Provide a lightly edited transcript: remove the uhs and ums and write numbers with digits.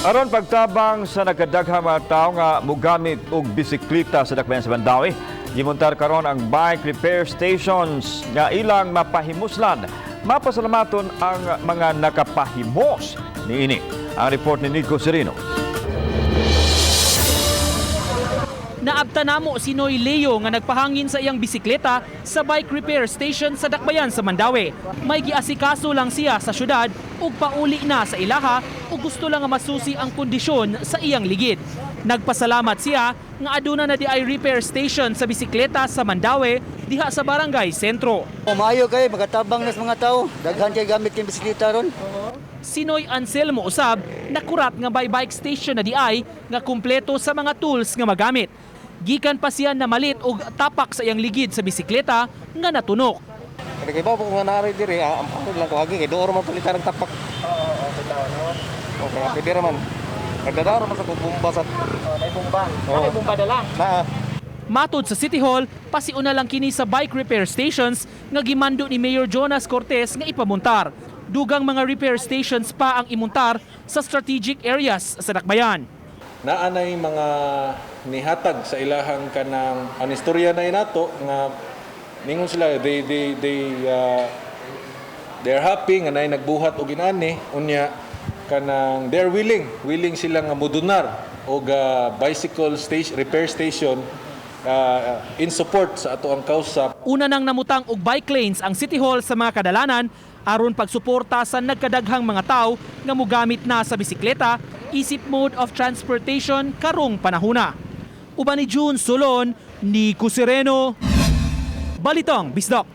Aron pagtabang sa nagkadaghang mga tao nga mogamit og bisikleta sa dakbayan sa Mandaue, gimontar karon ang bike repair stations nga ilang mapahimuslan. Mapasalamaton ang mga nakapahimos niini. Ang report ni Nico Serino. Naabta namo si Noy Leo nga nagpahangin sa iyang bisikleta sa bike repair station sa Dakbayan sa Mandaue. May giasikaso lang siya sa syudad ug pauli na sa ilaha ug gusto lang nga masusi ang kondisyon sa iyang ligid. Nagpasalamat siya nga aduna na diay repair station sa bisikleta sa Mandaue diha sa barangay sentro. Umayo kay magatabang nas mga tao. Daghan kay gamit kay bisikleta ron. Si Noy Anselmo usab nakurat nga may bike station na diay nga kumpleto sa mga tools nga magamit. Gikan pa siya na malit og tapak sa iyang ligid sa bisikleta nga natunok. Kaya kay ba ko nga naari diri, ah, ang lang ko agi kay doon man palitan ng tapak. Oo, bitaw no. Okay, pwede ra man. Nagdadaro man sa bumba sa Oh, may bumba. Oo. May bumba dala. Naa. Matod sa City Hall, pasiuna lang kini sa bike repair stations nga gimando ni Mayor Jonas Cortez nga ipamuntar. Dugang mga repair stations pa ang imuntar sa strategic areas sa Dakbayan. Naa nay mga nihatag sa ilahang kanang ang istorya na nato nga ningon sila they're happy nga naay nagbuhat og inani. Unya kanang they're willing willing sila nga modunar og bicycle station, repair station in support sa ato ang kausa. Una nang namutang og bike lanes ang City Hall sa mga kadalanan aron pagsuporta sa nagkadaghang mga tao nga mogamit na sa bisikleta isip mode of transportation karong panahuna. Uban ni June Solon, Nico Sereno, Balitang Bisdak.